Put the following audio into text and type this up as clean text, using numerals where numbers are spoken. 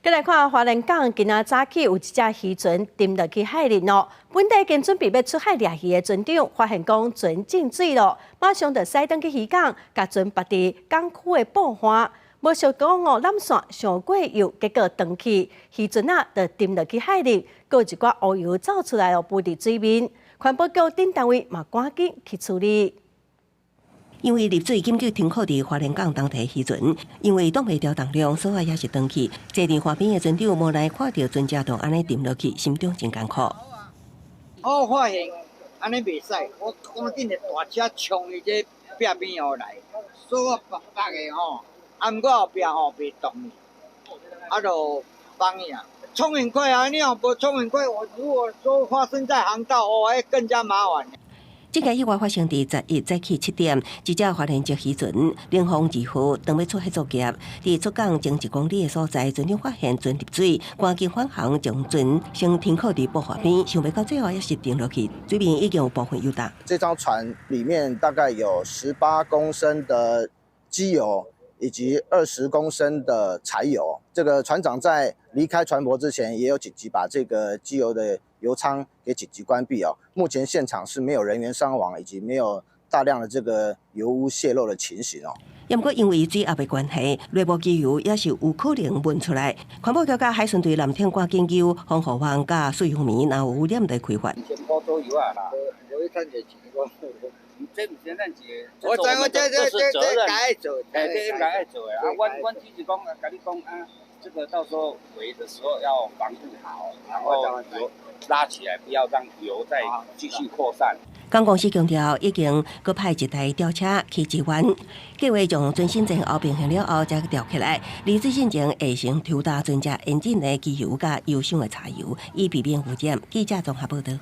再來看花蓮港，今仔早起有一隻漁船沉落去海裡咯。本底已經準備欲出海掠魚的船長發現講船進水咯，馬上就駛轉去漁港，共船縛佇港區的布岸。無想講哦，纜線傷過幼，結果斷去，漁船仔就沉落去海裡，閣有一寡烏油走出來哦，浮佇水面。環保局等單位嘛趕緊去處理。因為入水緊急停靠佇花蓮港東堤漁船，因為擋袂牢重量，索仔也是斷去。坐佇岸邊的船長無奈看著船隻就按呢沉落去，心中真艱苦。我發現按呢袂使，我趕緊的大車衝伊這壁邊後來，索仔縛縛的吼，啊，毋過後壁吼袂動，啊，就放去啊。衝很快啊！你若無衝很快，我如果說發生在航道，哦，會更加麻煩。這個意外發生佇11早起7點，一隻花蓮籍漁船凌風二號當欲出海作業，佇出港前1公里的所在，船長發現船入水，趕緊返航，將船先停靠佇布岸邊，想袂到最後也是沉落去，水面已經有部分油焦。這艘船裡面大概有18公升的機油以及20公升的柴油。這個船長在離開船舶之前，也有緊急把這個機油的油艙給緊急關閉哦。目前現場是沒有人員傷亡，以及沒有大量的這個油污洩漏的情形哦。毋過因為水壓的關係，內部機油也是有可能噴出來。環保局佮海巡隊艦艇趕緊救防護網佮水油棉，若有污染就開罰。 1000箍左右啊啦。這毋是咱一個，我知我這這這這該做，哎，這應該愛做的啊。阮只是講，共你講啊，這個到時候圍的時候要防護好，然後油拉起來，不要讓油再繼續擴散。港公司強調，已經閣派一台吊車去支援，計劃將船身前後平衡了後，才吊起來。離水進前會先抽打船隻引擎的機油佮油箱的柴油，以避免污染。記者綜合報道。